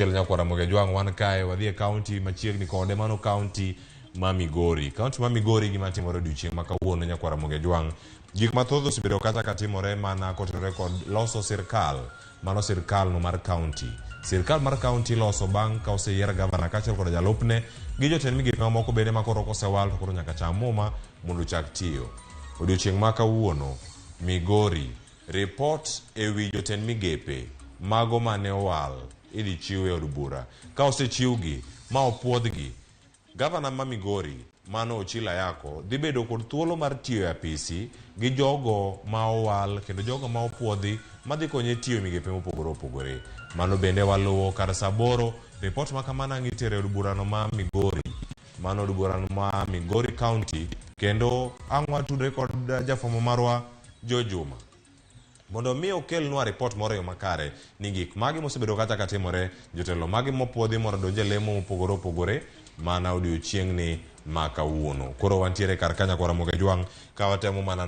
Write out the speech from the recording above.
Kel nyakwar Ramogi Ajwang' wan kae wadhi e kaunti machiegni kode mano kaunti ma Migori. Kaunti ma Migori gima timore odiochieng' ma kawuono nyakwar Ramogi Ajwang'. Gik mathoth osebedo kacha ka timore mana kotenore kod loso sirkal, mano sirkal no mar kaunti. Sirkal mar kaunti iloso bang' ka oseyier gavana kaachiel koda jalupne gi jotend migepe mamoko bende ma koro kosewal to koro nyaka cham muma mondo ochak tiyo. Odiochieng' ma kawuono Migori Ripot e wi jotend migepe mago ma ne owal idhi chiw e od bura. Ka osechiwgi ma opuodhgi, gavana ma Migori mano Ochilo Ayako dhi bedo kod thuolo mar tiyo e apisi gi jogo ma owal kendo jogo ma opuodhi ma dhi konye tiyo e migepe mopogore opogore. Mano bende waluwo kar saa aboro, ripot ma kamano ang' itero e od burano ma Migori. Mano od burano ma Migori County kendo ang' watudre kod jafwambo marwa Joe Juma mondo mi okelnwa ripot moro e yo makare ni gik mage mosebedo kata ka timore, jotelo mage mopuodhi mondo odonj e lemo mopogore opogore mana odiochieng'ni ma kawuono. Koro wantiere kar ka nyakwar Ramogi Ajwang' ka watemo mana